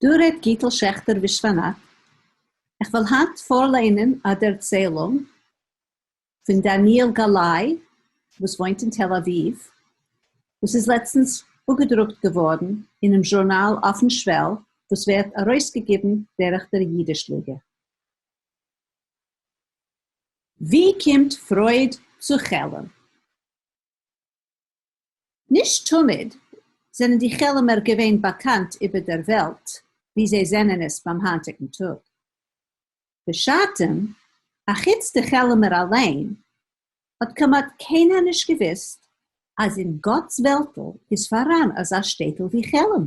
דא רעדט גיטל שעכטער ווישוואנאט, איך וועל היינט פארליינען א דערציילונג פון דניאל גלאי וואס וואוינט אין תל אביב, וואס איז לעצטנס אפגעדרוקט געווארן אינעם זשורנאל אויפן שוועל וואס ווערט ארויסגעגיבן דורך דער יידיש ליגע. ווי קומט פרויד צו כעלם? נישט תמיד זענען די כעלעמער געווען באקאנט איבער דער וועלט ווי זיי זענען עס ביים היינטיגן טאג. בשעתם, אחוץ די כעלעמער אליין, האט כמעט קיינער נישט געוואוסט אז אין גאט'ס וועלטל איז פאראן אזא שטעטל ווי כעלם.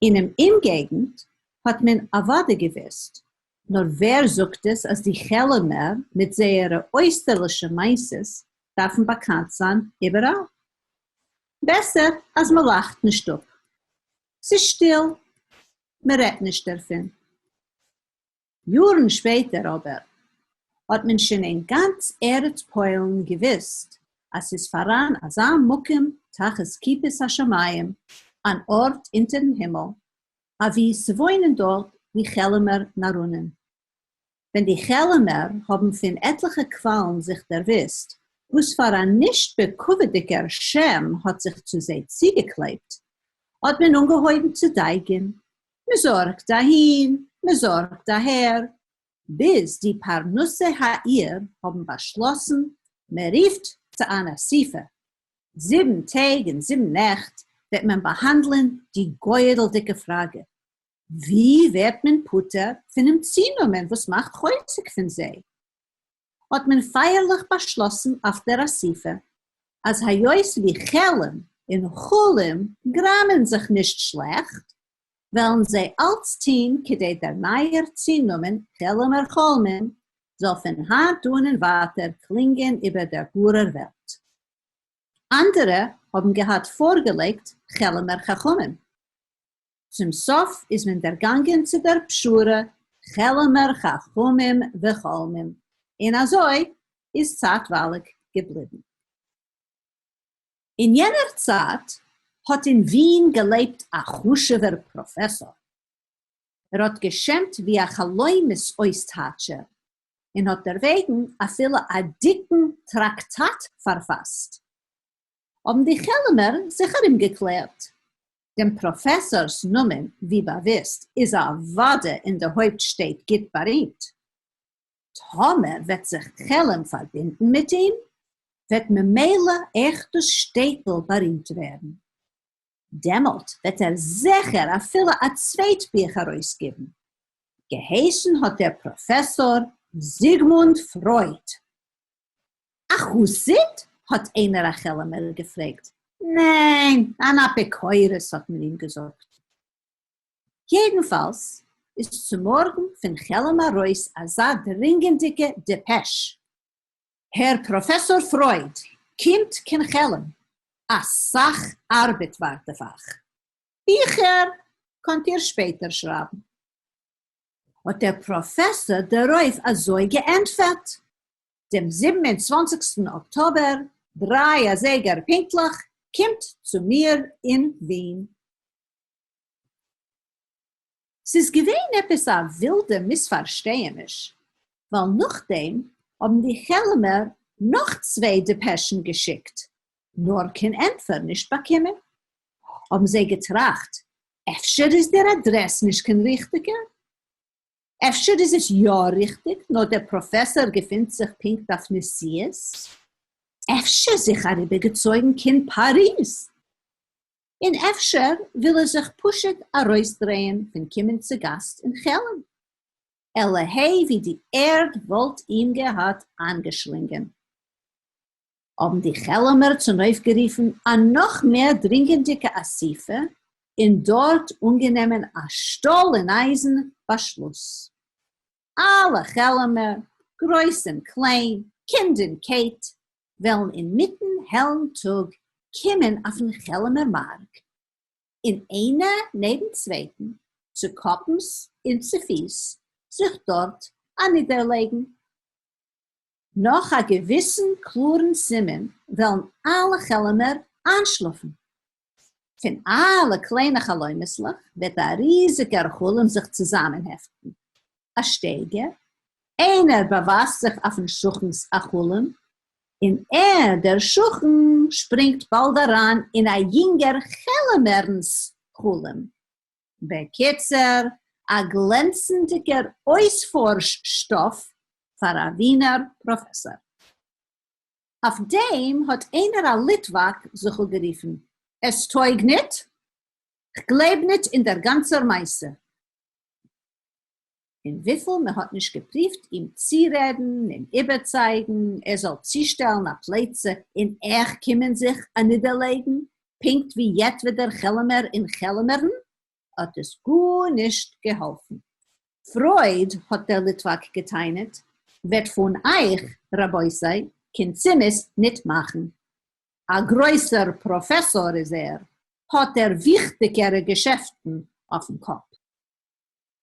אינעם אומגעגנט האט מען אוודאי געוואוסט, נאר ווער זאגט עס אז די כעלעמער מיט זייערע אויסטערלישע מעשות דארפן באקאנט זיין איבעראל? בעסער אז מ'לאכט נישט אפ. ס'איז שטיל, מ'רעדט נישט דערפון. יארן שפעטער אבער האט מען שוין אין גאנץ ארץ פוילן געוויסט אז ס'איז פאראן אזא מקום תחת כיפת השמים, אן ארט אונטערן הימל, אוואו ס'וואוינען דארט די כעלעמער נאראנים. ווען די כעלעמער האבן פון עטליכע קוואלן זיך דערוואוסט וואס פאר א נישט בכבוד'יגער שם האט זיך צו זיי צוגעקלעבט, האט מען אנגעהויבן צו דייגען, מ'זארגט אהין, מ'זארגט אהער, ביז די פרנסי העיר האבן באשלאסן, מ'רופט צו אן אסיפה, זיבן טעג און זיבן נעכט וועט מען באהאנדלען די גורל'דיגע פראגע, ווי ווערט מען פטור פונעם צונאמען וואס מאכט חוזק פון זיי? האט מען פייערליך באשלאסן אויף דער אסיפה, אז היות ווי כעלם און חלום גראמען זיך נישט שלעכט, וועלן זיי אלץ טוהן כדי דער נייער צונאמען כעלעמער חולמים זאל פון היינט אן און ווייטער קלינגען איבער דער גארער וועלט. אנדערע האבן געהאט פארגעלייגט כעלעמער חכמים. צום סוף איז מען דערגאנגען צו דער פשרה כעלעמער חכמים וחולמים, און אזוי איז צייטווייליג געבליבן. אין יענער צייט האט אין ווין געלעבט א חשוב'ער פראפעסאר. ער האט געשמט ווי א חלומות-אויסטייטשער און האט דערוועגן אפילו א דיקן טראקטאט פארפאסט. האבן די כעלעמער זיך ארומגעקלערט. דעם פראפעסאר'ס נאמען, ווי באוויסט, איז אוודאי אין די הויפט שטעט גוט בארימט. טאמער וועט זיך כעלם פארבינדן מיט אים, וועט ממילא אויך דאס שטעטל בארימט ווערן. דעמאלט וועט ער זיכער אפילו א צווייט בוך ארויסגיבן. געהייסן האט דער פראפעסאר זיגמונד פרויד. א חסיד? האט איינער א כעלעמער געפרעגט. ניין, אן אפיקורס האט מען אים געזאגט. יעדנפאלס איז צומארגן פון כעלם ארויס אזא דרינגענדיגע דעפעש, הער פראפעסאר פרויד, קומט קיין כעלם, א סך ארבעט ווארט אויף אייך. ביכער קאנט איר שפעטער שרייבן. האט דער פראפעסאר דערויף אזוי געענטפערט, דעם 27סטן אקטאבער, דריי אזייגער פונקטליך, קומט צו מיר אין ווין. ס'איז געווען עפעס א ווילדע מיספארשטייעניש, ווייל נאכדעם האבן די כעלעמער נאך צוויי דעפעשן געשיקט, נאר קיין ענטפער נישט באקומען. האבן זיי געטראכט, אפשר איז דער אדרעס נישט קיין ריכטיגער? אפשר איז עס יא ריכטיג נאר דער פראפעסאר געפינט זיך פונקט אויף נסיעות? אפשר זיך אריבערגעצויגן קיין פאריז? און אפשר וויל ער זיך פשוט ארויסדרייען פון קומען צו גאסט אין כעלם? עלעהיי ווי די ערד וואלט אים געהאט איינגעשלינגען. האבן די כעלעמער צונויפגערופן א נאך מער דרינגענדיגע אסיפה און דארט אנגענומען א שטאל און אייזן באשלוס. אלע כעלעמער, גרויס און קליין, קינד און קייט, וועלן אינמיטן העלן טאג קומען אויפן כעלעמער מארק, און איינער נעבן צווייטן, צו קאפנס און צו פיס, זיך דארט אנידערלייגן. נאך א געוויסן קלארן סימן וועלן אלע כעלעמער איינשלאפן. פֿון אַלע קליינע חלומותלעך וועט אַ ריזיקער חלום זיך צוזאַמענהעפֿטן. אַ שטייגער, איינער באַווײַזט זיך אויפֿן שכנס אַ חלום, און ער, דער שכן, שפּרינגט באַלד אַרײַן אין אַ יונגער כעלעמערנס חלום. בקיצור, אַ גלענצנדיקער אויספֿאָרש-שטאָף פֿאַר אַ ווינער פּראָפֿעסאָר. אויף דעם האט איינער א ליטוואק זיך אפגערופן, עס טויג ניט! כ'גלייב ניט אין דער גאנצער מעשה! און וויפיל מען האט נישט געפריווט אים צורעדן און איבערצייגן, ער זאל צושטעלן א פלייצע און עכט קומען זיך אנידערלייגן, פונקט ווי יעטוועדער כעלעמער אין כעלעמערן, האט עס גארנישט געהאלפן. פרויד, האט דער ליטוואק געטענה'ט, וועט פון אייך, רבותי, קיין צימעס ניט מאכן. א גרויסער פראפעסאר איז ער, האט ער וויכטיקערע געשעפטן אויפן קאפ.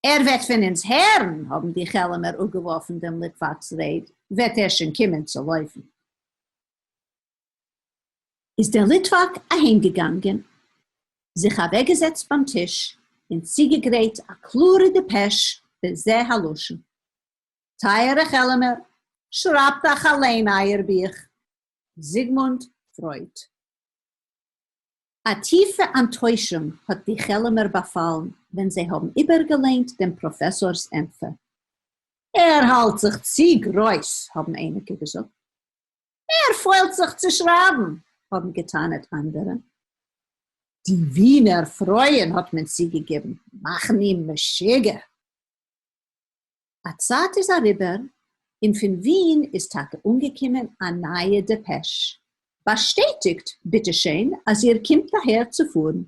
ער וועט פון אונז הערן, האבן די כעלעמער אפגעווארפן דעם ליטוואק'ס רייד, וועט ער שוין קומען צו לויפן. איז דער ליטוואק אהיימגעגאנגען, זיך אוועקגעזעצט ביים טיש און צוגעגרייט א קלארע דעפעש בזה הלשון, טייערע כעלעמער, שרייבט אייך אליין אייער בוך, זיגמונד פרויד. א טיפע אנטוישונג האט די כעלעמער באפאלן ווען זיי האבן איבערגעליינט דעם פראפעסאר'ס ענטפער. ער האלט זיך צו גרויס, האבן אייניקע געזאגט. ער פוילט זיך צו שרייבן, האבן געטענה'ט אנדערע. די ווינער פרויען, האט מען צוגעגעבן, מאכן אים משוגע. א צייט איז אריבער, און פון ווין איז טאקע אנגעקומען א נייע דעפעש, באשטעטיגט, ביטע שעהן, אז איר קומט אהער צו פארן.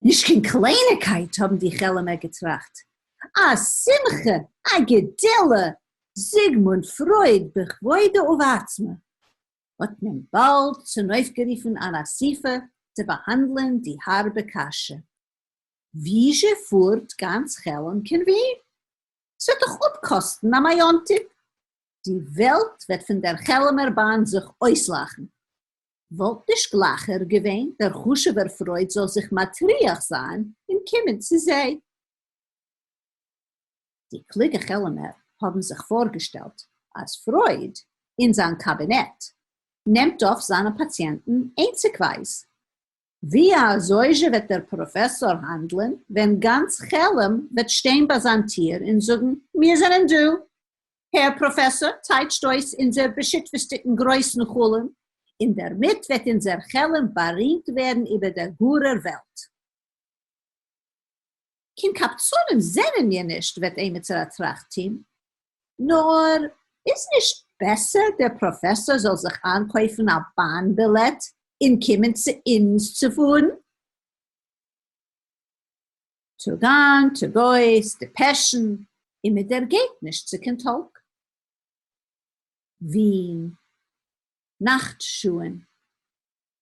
נישט קיין קלייניקייט, האבן די כעלעמער געטראכט, א שמחה, א גדולה, זיגמונד פרויד בכבודו ובעצמו! האט מען באלד צונויפגערופן אן אסיפה צו באהאנדלען די הארבע קשיא, ווי זשע פארט גאנץ כעלם קיין ווין? ס'וועט דאך אפקאסטן א מאיאנטיק! די וועלט וועט פון דער כעלעמער באן זיך אויסלאכן! וואלט נישט גלייכער געווען דער חשוב'ער פרויד זאל זיך מטריח זיין און קומען צו זיי? די קלוגע כעלעמער האבן זיך פארגעשטעלט אז פרויד, אין זיין קאבינעט, נעמט אויף זיינע פאציענטן איינציגווייז. ווי אזויזשע וועט דער פראפעסאר האנדלען ווען גאנץ כעלם וועט שטיין ביי זיין טיר און זאגן, מיר זענען דא, הער פראפעסאר, טייטשט אויס אונזער בשותפות'דיגן גרויסן חלום, און דערמיט וועט אונזער כעלם בארימט ווערן איבער דער גארער וועלט. קיין קבצנים זענען מיר נישט, וועט עימיצער א טראכט טון, נאר איז נישט בעסער דער פראפעסאר זאל זיך איינקויפן א באן בילעט און קומען צו אונז צו פארן? טאג איין טאג אויס, דעפעשן, און מען דערגייט נישט צו קיין טאלק. ווין. נאכט שעה'ן.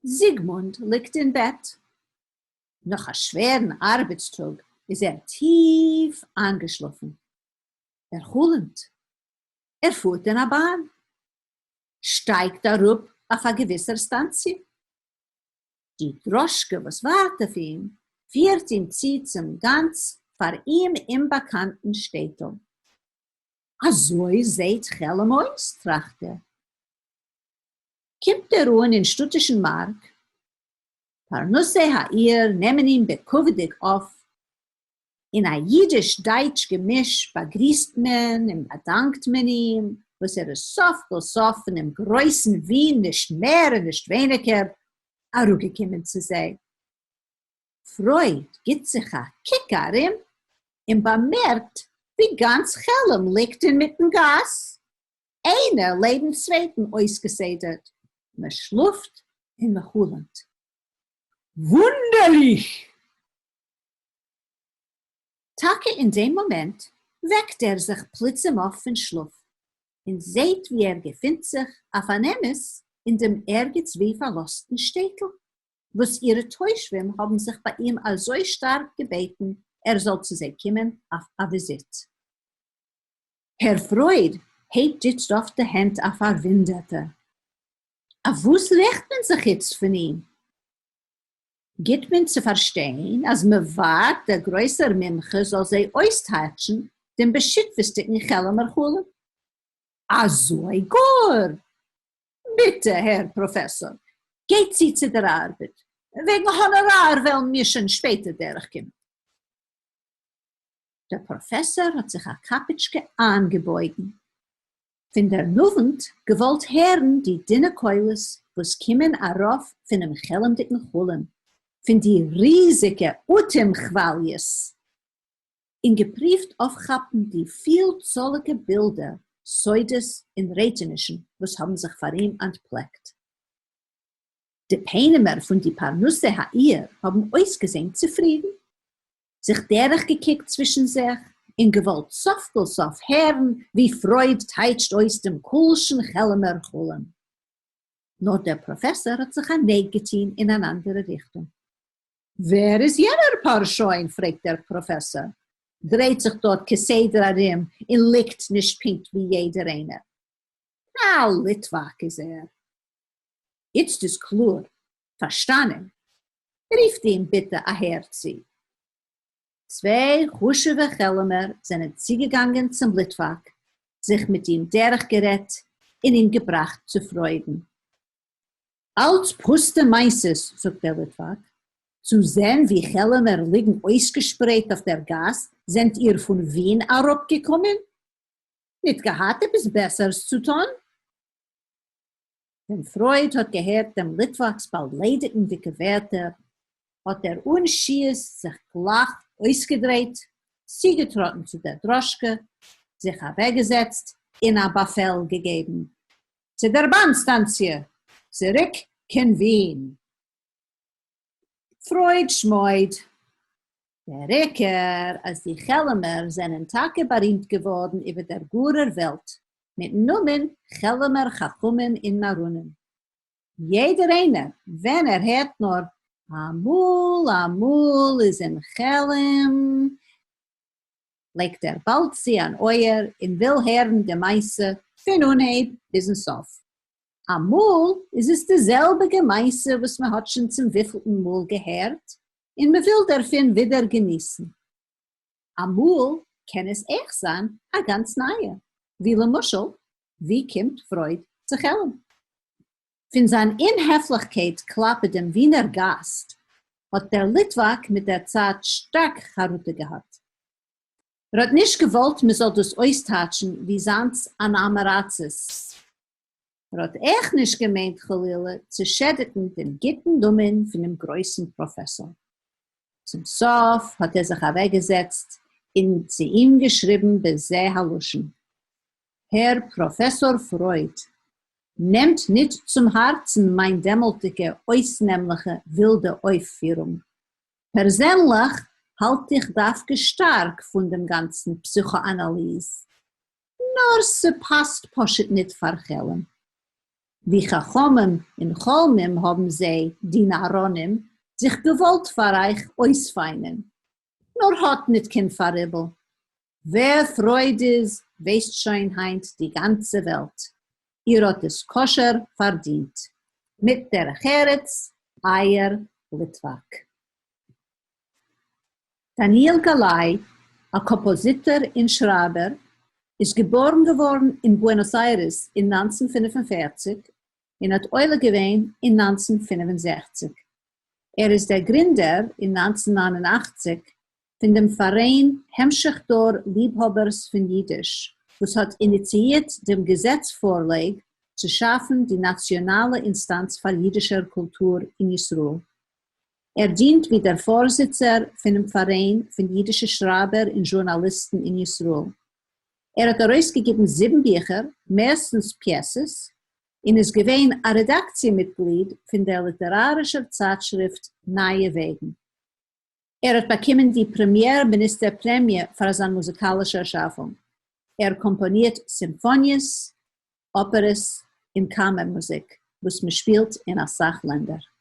זיגמונד ליגט אין בעט. נאך א שווערן ארבעטס טאג איז ער טיף איינגעשלאפן. ער חלומ'ט. ער פארט אין א באן. שטייגט אראפ אויף א געוויסער סטאנציע. די דראשקע וואס ווארט אויף אים פירט אים צו צום גאנץ פאר אים אומבאקאנטן שטעטל. אזוי זעהט כעלם אויס, טראכט ער. קומט ער אן אין שטאטישן מארק, פרנסי העיר נעמען אים בכבוד'יג אויף, אין א אידיש-דייטש געמיש באגריסט מען און באדאנקט מען אים, וואס ער איז סוף כל סוף פונעם גרויסן ווין נישט מער און נישט ווייניגער אראפגעקומען צו זיי. פרויד גיט זיך א קוק ארום און באמערקט ווי גאנץ כעלם ליגט אינמיטן גאס, איינער לעבן צווייטן אויסגעסדר'ט, מען שלאפט און מען חלומ'ט. וואונדערליך! טאקע אין דעם מאמענט וועקט ער זיך פלוצים אויף פון שלאף, און זעהט ווי ער געפינט זיך אויף אן אמת אין דעם ערגעץ-וואו פארלאזטן שטעטל, וואס אירע תושבים האבן זיך ביי אים אזוי שטארק געבעטן ער זאל צו זיי קומען אויף א וויזיט. הער פרויד הייבט איצט אויף די הענט א פארוואונדערטער. אויף וואס רעכט מען זיך איצט פון אים? גיט מען צו פֿאַרשטיין, אַז מע וואַרט, דער גרויסער מומחה זאָל זיי אויסטײַטשן דעם בשותּפֿותדיקן כעלעמער חלום. אַזוי גאָר? ביטע, הער פּראָפֿעסאָר, גייט צו צו דער אַרבעט. וועגן האָנאָראַר וועלן מיר שוין שפּעטער דורכקומען. דער פּראָפֿעסאָר האָט זיך אַ קאַפּעטשקע אײַנגעבויגן. פֿון דער נאָװנט געװאָלט הערן די דינע קולות, װאָס קומען אַרױף פֿונעם כעלעמדיקן חלום, פֿון די ריזיקע אָטעם-כװאַליעס, און געפּרוּװט אױפֿכאַפּן די פֿילצאָליקע בילדער, סודות און רעטענישן, װאָס האָבן זיך פֿאַר אים אַנטפּלעקט. די פּענעמער פֿון די פּרנסי העיר האָבן אױסגעזען צופֿרידן. זיך דורכגעקוקט צווישן זיך און געוואלט סוף כל סוף הערן ווי פרויד טייטשט אויס דעם קהל'שן כעלעמער חלום. נאר דער פראפעסאר האט זיך א נייג געטון אין אן אנדערע ריכטונג. ווער איז יענער פארשוין? פרעגט דער פראפעסאר, דרייט זיך דארט כסדר ארום און ליגט נישט פונקט ווי יעדער איינער. א ליטוואק איז ער. איצט איז קלאר. פארשטאנען. רופט אים ביטע אהערצו. צוויי חשוב'ע כעלעמער זענען צוגעגאנגען צום ליטוואק, זיך מיט אים דורכגערעדט און אים געבראכט צו פרוידן. אלץ פוסטע מעשות, זאגט דער ליטוואק, צו זען ווי כעלעמער ליגן אויסגעשפרייט אויף דער גאס זענט איר פון ווין אראפגעקומען? ניט געהאט עפעס בעסערס צו טאן? ווען פרויד האט געהערט דעם ליטוואק'ס באליידיגנדיקע ווערטער, האט ער אן שהיות זיך גלייך אויסגעדרייט, צוגעטראטן צו דער דראשקע, זיך אוועקגעזעצט און א באפעל געגעבן, צו דער באן-סטאנציע! צוריק קיין ווין! פרויד שמויד. דער עיקר אז די כעלעמער זענען טאקע בארימט געווארן איבער דער גארער וועלט מיטן נאמען כעלעמער חכמים און נאראנים. יעדער איינער ווען ער הערט נאר אמאל אמאל איז אין כעלם לייגט ער באלד צו אן אויער און וויל הערן די מעשה פון אנהייב ביזן סוף. אמאל איז עס די זעלביגע מעשה וואס מען האט שוין צום וויפלטן מאל געהערט און מען וויל דערפון ווידער געניסן. אמאל קען עס אויך זיין א גאנץ נייע, ווי למשל ווי קומט פרויד צו כעלם? פון זיין אומהעפליכקייט כלפי דעם ווינער גאסט האט דער ליטוואק מיט דער צייט שטארק חרטה געהאט. ער האט נישט געוואלט מען זאל דאס אויסטייטשן ווי זיינס אן עם הארצות. ער האט אויך נישט געמיינט חלילה צו שעדיגן דעם גוטן נאמען פונעם גרויסן פראפעסאר. צום סוף האט ער זיך אוועקגעזעצט און צו אים געשריבן בזה הלשון, הער פראפעסאר פרויד, נעמט ניט צום הארצן מיין דעמאלטיקע אויסנעמליכע ווילדע אויפפירונג. פערזענליך האלט איך דווקא שטארק פון דעם גאנצן פסיכאאנאליז. נאר ס'פאסט פשוט ניט פאר כעלם. ווי חכמים און חולמים האבן זיי, די נאראנים, זיך געוואלט פאר אייך אויספיינען. נאר האט ניט קיין פאריבל. ווער פרויד איז, ווייסט שוין היינט די גאנצע וועלט. איר האט עס כשר פארדינט. מיט דרך ארץ, אייער ליטוואק. דניאל גלאי, א קאמפאזיטאר און שרייבער, איז געבארן געווארן אין בוענאס איירעס אין 1945 און האט עולה געווען אין 1965. ער איז דער גרינדער אין 1989 פון דעם פאראיין המשך דור ליבהאבערס פון יידיש, וואס האט איניציאירט דעם געזעץ-פארלייג צו שאפן די נאציאנאלע אינסטאנץ פאר יידישער קולטור אין ישראל. ער דינט ווי דער פארזיצער פונעם פאראיין פון יידישע שרייבער און זשורנאליסטן אין ישראל. ער האט ארויסגעגעבן זיבן ביכער, מערסטנס פיעסעס, און איז געווען א רעדאקציע-מיטגליד פון דער ליטערארישער צייטשריפט נייע וועגן. ער האט באקומען די פרעמיער מיניסטער פרעמיע פאר זיין מוזיקאלישער שאפונג. ער קאמפאנירט סימפאניעס, אפערעס און קאמער מוזיק וואס מען שפילט אין א סך לענדער.